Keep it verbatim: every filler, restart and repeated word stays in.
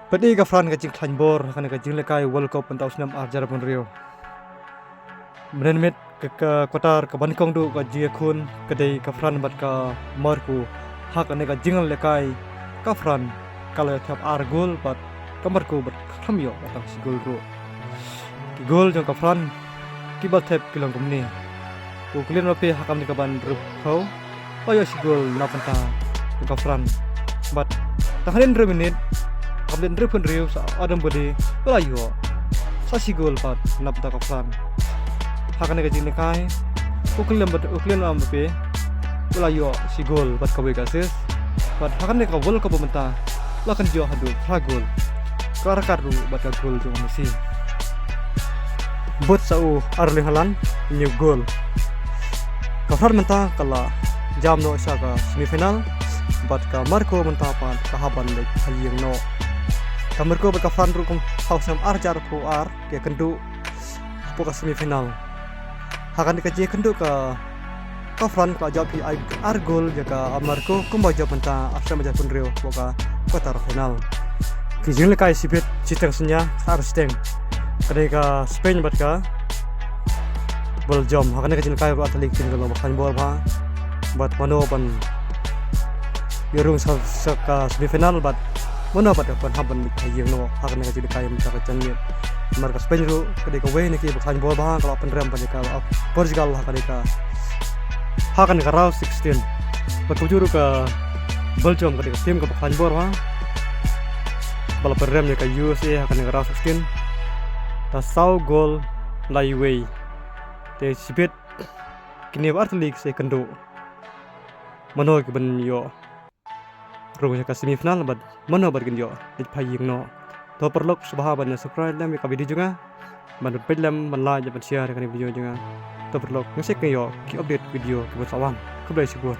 Pat ïa ka France ka jingkhlaiñ bor ha kane ka jinglehkai World Cup mynta u snem ar hajar arphew hynriew. Mynmiet ka, ka quarter kaba nyngkong duh ka jingïakhun ka dei ka France bad ka Morocco. Ha kane ka jinglehkai ka France ka la ïoh thep ar gol bad ka Morocco bad ka khlem ïoh tang shi gol ruh. Ki gol jong ka France kiba thep ki long kumne. U Kylian Mbappe ha ka minit kaba hynriewphew la ïoh shi gol na bynta ka France. Bad tang hadien hynriew minit, ha ka minit hynriewphew hynriew sa Adam Bede u la ïoh sa shi gol bad na bynta ka France. Ha kane ka jinglehkai u Kylian Mbappe, u Kylian Mbappe u la ïoh shi gol bad kawei ka assist. Bad ha kane ka World Cup mynta la kynjoh haduh phra gol. Ka la ryngkat ruh bad ka gol jong u Messi. Bud sa u Erling Haaland hynñiew gol. Ka France mynta ka la jam noh sha ka semi final bad ka Morocco mynta pat ka hap ban leit ha ïing noh. Ka Morocco bad ka France ruh kum ha u snem ar hajar arphew ar ki ïakynduh hapoh ka semi final. Ha kane ka jingïakynduh ka, ka France ka la jop hi ar, ar gol ïa ka Morocco kumba jop mynta ha u snem ar hajar arphew hynriew hapoh ka quarter final. Ki jinglehkai shibit shiteng synñia, ar shiteng. Ka dei ka Spain bad ka Belgium. Ha kane ka jinglehkai ruh artylli ki team ka long ba khlaiñ bor bha. Bad mano ban ïoh rung sha, sha ka semi final bad mano pat ban hap ban leit ha ïing noh ha kane ka jinglehkai mynta ka janmiet. Namar ka Spain ruh ka dei kawei na kiba khlaiñ bor bha, ka la pynrem bad ka, ah, Portugal ha kane ka, ha kane ka round sixteen. Bad kumjuh ruh ka Belgium ka dei ka team kaba khlaiñ bor bha, ba la pynrem ïa ka U S A ha kane ka round sixteen da saw gol la iwei. Te shibit kine ba artylli ki sa ïakynduh mano ki ban ïoh rung sha ka semi final bad mano bad kin ïoh leit phai ïing noh. To paralok, sngewbha ban subscribe lem ïa ka video jong nga, ban peit lem, ban like, ban share ïa kane ka video jong nga. To paralok, ngin sa ïoh ki update video kiban sa wan. Khublei shibun.